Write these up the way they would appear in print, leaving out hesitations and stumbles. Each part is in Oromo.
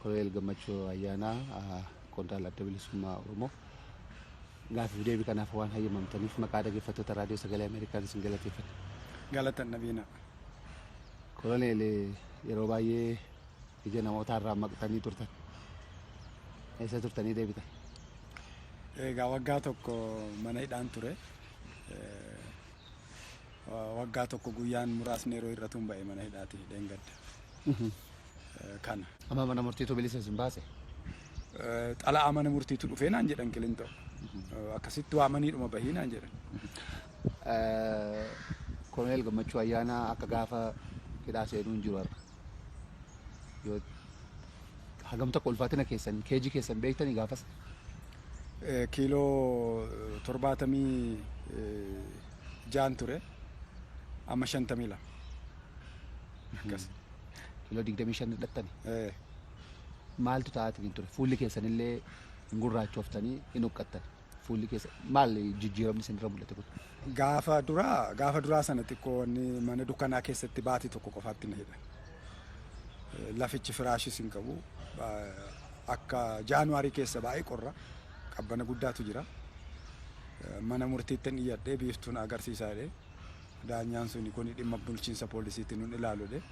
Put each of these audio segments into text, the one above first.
Koloneel Gammachuu Ayyaanaa, qondaala Adda Bilisummaa Oromoo, gaaffiif deebii kanaaf waan hayyamamtaniif maqaa dhaggeeffattoota Raadiyoo Sagalee Ameerikaan isin galateeffanna. Galatan nabiina. Koloneel, yeroo baay'ee ija namootaa irraa maqtanii turtan. Eessa turtanii deebitan? Egaa waggaa tokko mana hidhaan ture. Waggaa tokko guyyaan muraasni yeroo hir'atuun ba'e mana hidhaati dheengadda. Kana. Amma mana murtiitu bilisa isin baase? Xala'aa mana murtiitu dhufee naan jedhan Qilintoo. Akkasitti waamaniidhuma bahii naan jedhan. Koloneel Gammachuu Ayyaanaa akka gaafa hidhaa seenuu hin jiru har'a. Yoo hagam tokko ulfaatina keessan keejii keessan beektanii gaafas? Kiiloo 76 ture. Amma 52. Akkas. Kiiloo 25 hidhattani. Maaltu ta'aatiin ture? Fuulli keessanillee hin gurraachooftanii, hin huqqattan. Fuulli keessa maal jijjiiramni isinirra mul'ate kun? Gaafa duraa sana xiqqoo wanni mana dukkanaa keessatti baatii tokko qofaatti na hidhan. Lafichi firaashis hin qabu. Akka Jaanuwaarii keessa baay'ee qorra. Qabbana guddaatu jira. Mana murtiitti hin iyyadhee biiftuun agarsiisaa jedhee. Daanyaan suni kun dhimma bulchiinsa poolisiitti nun ilaalu jedhee.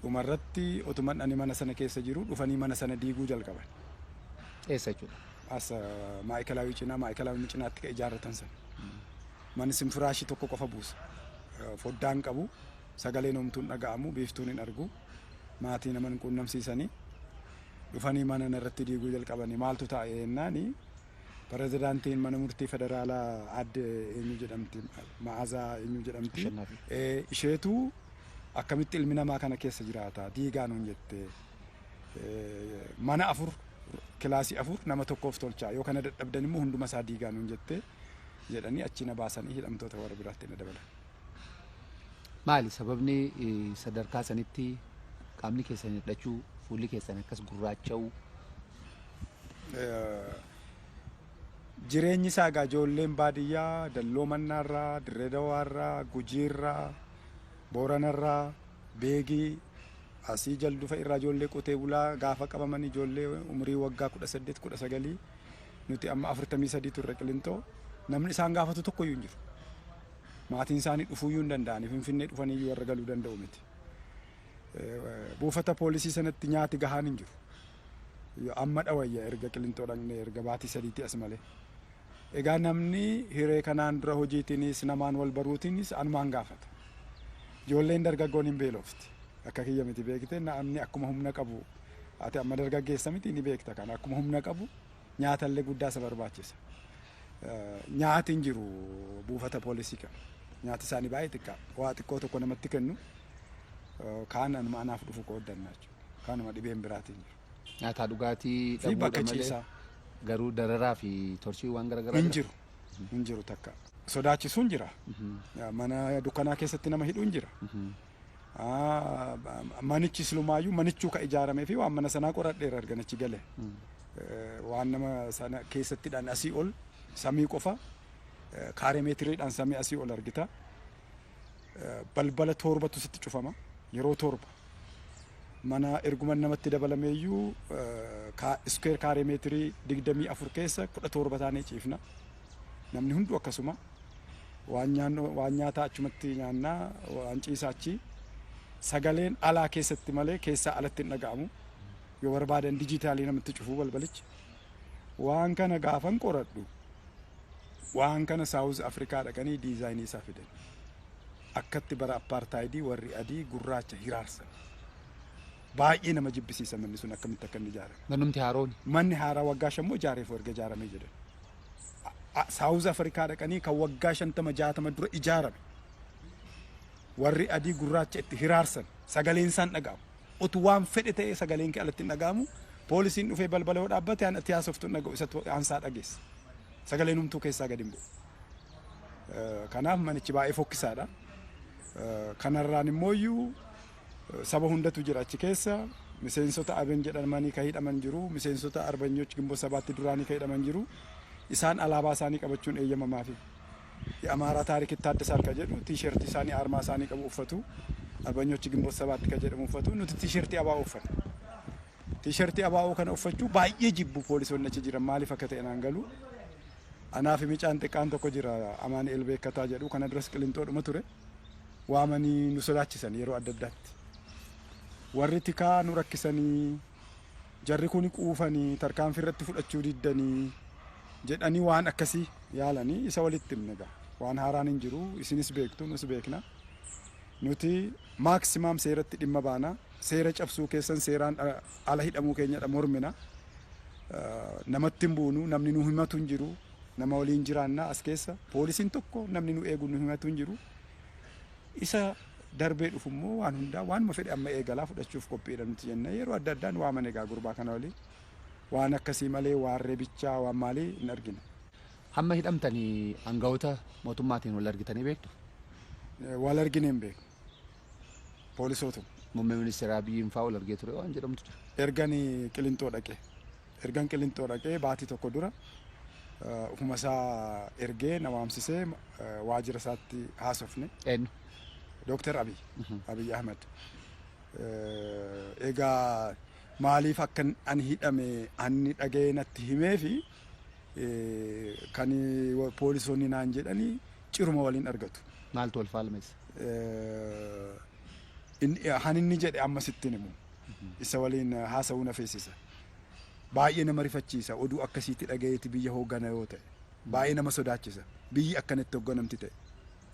Dhumarratti otuman ani mana sana keessa jiru dhufanii mana sana diiguu jalqaban. Eessa jechuudha? As Maa'ikalaawii cinaa, Maa'ikalaawii cinaatti kan ijaarratan sana. Manni sin firaashii tokko qofa buusa. Foddaan qabu, sagaleen homtuun dhaga'amu, biiftuun hin argu. Maatii nama hin quunnamsiisanii. Dhufanii mana irratti diiguu jalqabanii. Maaltu taa'e jennaani, pirezidaantiin mana murtii federaalaa aadde eenyu jedhamti, Ma'azaa eenyu jedhamti. Ashannaafi. Isheetu akkamitti ilmi namaa kana keessa jiraata, diigaa nuun jette. Mana afur, kilaasii afur nama tokkoof tolchaa, yoo kana dadhabdan immoo hunduma isaa diigaa nuun jette jedhanii achi na baasanii hidhamtoota warra biraatti na dabalan. Maali sababni sadarkaa sanitti qaamni keessan hir'achuu, fuulli keessan akkas gurraacha'uu? Jireenyi isaa egaa ijoolleen baadiyyaa Dalloo Mannaarraa, Dirree Dawaarraa, Gujiirraa, Booranarraa, Beegii, asii Jaldufa irraa ijoollee qotee bulaa gaafa qabaman, ijoollee umurii waggaa 18, 19, nuti amma 43 turre Qilintoo, namni isaan gaafatu tokkoyyuu hin jiru. Maatiin isaanii dhufuuyyuu hin danda'ani. Finfinnee dhufaniyyuu warra galuu danda'u miti. Buufata poolisii sanatti nyaati gahaan hin jiru. Amma dhawayya erga Qilintoo dhaqnee erga baatii 3tti as malee. Egaa namni hiree kanaan dura hojiitiinis namaan wal baruutiinis anumaan gaafata. Ijoolleen dargaggoon hin beelofti. Akka kiyya miti beekte, namni akkuma humna qabu, ati amma dargaggeessa miti, ni beekta kana, akkuma humna qabu nyaatallee guddaa isa barbaachisa. Nyaati hin jiru buufata poolisii kana. Nyaati isaanii baay'ee xiqqaa. Waa xiqqoo tokko namatti kennu, kaan anuma anaaf dhufu qooddanna jechuudha. Kaanuma dhibeen biraatiin jiru. Nyaataa dhugaatii Fi dhabuudha bakka malee ciisaa. garuu dararaa fi torchii waan garaagaraa Hin jira? jiru. Hin jiru takka. Sodaachisuun jira. Mana dukkanaa keessatti nama hidhuun jira. Manichi silumaayyuu manichuu ka ijaaramee fi waan mana sanaa qoradheera ergan achi gale. Waan nama sana keessattidhaan asii ol samii qofa, kaaree meetiriidhaan samii asii ol argita. Balbala torbatu sitti cufama yeroo 7. Mana erguma namatti dabalameeyyuu square kaaree meetirii 24 keessa 17 taanee ciifna. Namni hunduu akkasuma. Waan nyaannu, waan nyaataa achumatti nyaannaa, waan ciisaa achi. Sagaleen alaa keessatti malee keessaa alatti hin dhaga'amu. Yoo barbaadan dijitaalii namatti cufuu balbalichi. Waan kana gaafan qoradhu, waan kana South Afrikaa dhaqanii diizaayinii isaa fidan. Akkatti bara appaartaayidii warri adii gurraacha hiraarsan. Baay'ee nama jibbisiisa manni sun akkamitti akka inni ijaarame. Manumti haaroon. Manni haaraa waggaa 5 moo ijaareef erga ijaaramee jedhan. South Afrikaa dhaqanii kan waggaa 50, 60 dura ijaarame. Warri adii gurraacha itti hiraarsan, sagaleen isaan dhaga'amu. Utuu waan fedhe ta'ee sagaleen kee alatti hin dhaga'amu. Poolisiin dhufee balbala yoo dhaabbate an ati haasoftu hin dhaga'u, isatu ansaa dhageessa. Sagaleen humtuu keessaa gadi hin bu'u. Kanaaf manichi baay'ee fokkisaadha. Kanarraan immoo iyyuu saba hundatu jira achi keessa. Miseensota Aben jedhamanii kan hidhaman jiru. Miseensota Arbanyoch Ginbot Sabaatti duraanii kan hidhaman jiru. Isaan alaabaa isaanii qabachuun eeyyamamaafi. የአማራ ታሪክ ይታደሳል ka jedhu tiishertii isaanii armaa isaanii qabu uffatu. Arbanyochi Ginbot Sabaatti ka jedhamu uffatu. Nuti tiishertii ABO uffanna. Tiishartii ABO kana uffachuu baay'ee jibbu poolisoonni achi jiran maaliif akka ta'e naan galu. Anaa fi mucaan xiqqaan tokko jira Amaanu'eel Beekkataa jedhu kana duras Qilinxoodhuma ture. Waamanii nu sodaachisan yeroo adda addaatti. Warri tikaa nu rakkisanii jarri kun quufanii tarkaanfii irratti fudhachuu diddanii jedhanii waan akkasii yaalanii isa walitti himne egaa. Waan haaraan hin jiru isinis beektu nus beekna. Nuti maximum seeratti dhimma baana. Seera cabsuu keessan seeraan ala hidhamuu keenyadha mormina. Namatti hin buunu namni nu himatu hin jiru. Nama waliin jiraanna as keessa poolisiin tokko namni nu eegu nu himatu hin jiru. Isa darbee dhufu immoo waan hundaa waanuma fedhe amma eegalaa fudhachuuf qophiidha nuti jenna yeroo adda addaan waaman egaa gurbaa kana waliin waan akkasii malee waan reebichaa waan maalii hin argine. Hamma hidhamtanii aangawoota mootummaatiin wal argitanii beektu? Wal argine hin beeknu. Poolisootu. Muummee ministeera Abiyyiin fa'aa wal argee ture waan jedhamtu jira. Ergan Qilinxoo dhaqee. Ergan Qilinxoo dhaqee baatii tokko dura ofuma isaa ergee na waamsisee waajjira isaatti haasofne. Eenyu? Dooktar Abiy. Abiy Ahmed. Egaa maaliif akka ani hidhame anni dhaga'ee natti himee fi kan poolisoonni naan jedhanii ciruma waliin argatu. Maaltu wal faalmeessa? Han inni jedhe amma sittin himu. Isa waliin haasa'uu na feesisa. Baay'ee nama rifachiisa oduu akkasiitti dhagayeeti biyya hooggana yoo ta'e. Baay'ee nama sodaachisa. Biyyi akkanatti hoogganamti ta'e.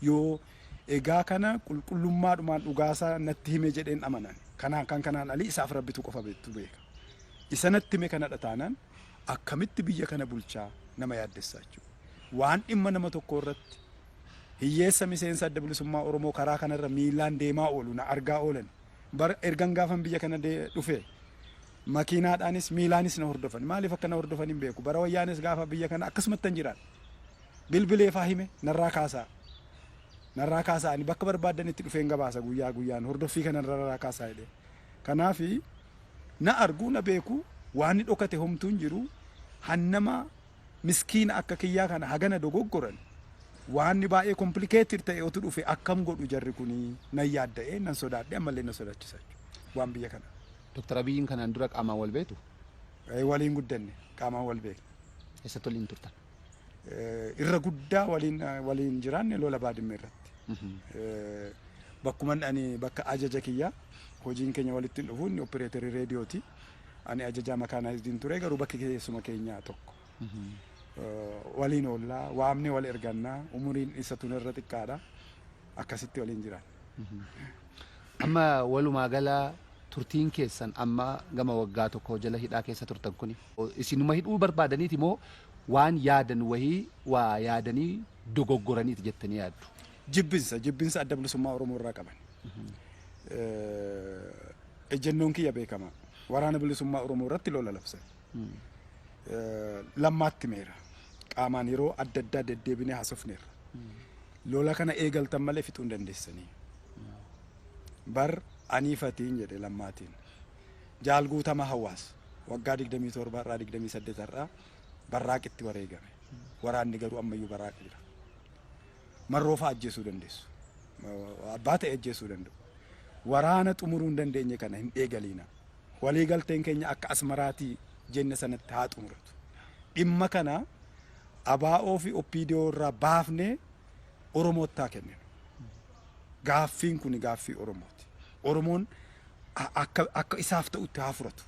Yoo egaa kana qulqullummaadhumaan dhugaasaa natti hime jedheen amanan. Kanaan kan kanaan alii isaaf rabbitu qofa beektu beeka. Isa natti hime kanadha taanaan akkamitti biyya kana bulchaa nama yaaddessaa jechuudha. Waan dhimma nama tokko irratti hiyyeessa miseensa adda bilisummaa Oromoo karaa kanarra miilaan deemaa oolu na argaa oolan. Bara ergan gaafan biyya kana dhufe makiinaadhaanis miilaanis na hordofan. Maaliif akka na hordofan hin beeku. Bara wayyaanis gaafa biyya kana akkasumatti hin jiraan. Bilbilee faa hime narraa kaasaa. Narraa kaasaa ani bakka barbaadanitti dhufeen gabaasa guyyaa guyyaan hordoffii kana narraa kaasaa jedhee. Kanaafi na arguu na beeku waan inni dhokate homtuu hin jiru hannama miskiina akka kiyyaa kana hagana dogoggoran waan inni baay'ee complicated ta'e otu dhufe akkam godhu jarri kuni nan yaadda'ee nan sodaadhe ammallee na sodaachisa jechuudha waan biyya kana. Dooktar Abiyyiin kanaan dura qaamaan wal beektu? Waliin guddanne qaamaan wal beekna. Eessatti waliin turtan? Irra guddaa waliin jiraanne lola Baadimmee irratti. Bakkuma ani bakka ajaja kiyyaa hojiin keenya walitti hin dhufu inni opereetarii reediyooti. Ani ajajaa makaanaayiziin ture garuu bakki keessuma keenyaa tokko. Waliin oollaa waamne wal ergannaa umuriin isa tun irra xiqqaadha akkasitti waliin jiraanne. Amma walumaa gala turtiin keessan amma gama waggaa tokko jala hidhaa keessa turtan kuni isinuma hidhuu barbaadaniiti moo waan yaadan wahii waa yaadanii dogoggoraniiti jettanii yaaddu? Jibbinsa adda bilisummaa Oromoo irraa qaban. Ejjennoon kiyya beekama. Waraana bilisummaa Oromoo irratti lola labsan. Lammaatti meera. Qaamaan yeroo adda addaa deddeebinee haasofneerra. Lola kana eegaltan malee fixuu hin dandeessanii. Bar aniifatiin jedhe lammaatiin. Jaal Guutamaa Hawaas waggaa 27 irraa 28 irraa barraaqitti wareegame. Waraanni garuu ammayyuu barraaqa jira. Marroofaa ajjeesuu dandeessu. Abbaa ta'e ajjeesuu danda'u. Waraana xumuruu hin dandeenye kana hin eegaliina. Walii galteen keenya akka Asmaraatii jenne sanatti haa xumuratu. Dhimma kana ABO fi OPDO irraa baafnee Oromootti haa kenninu. Gaaffiin kun gaaffii Oromooti. Oromoon akka isaaf ta'utti haa furatu.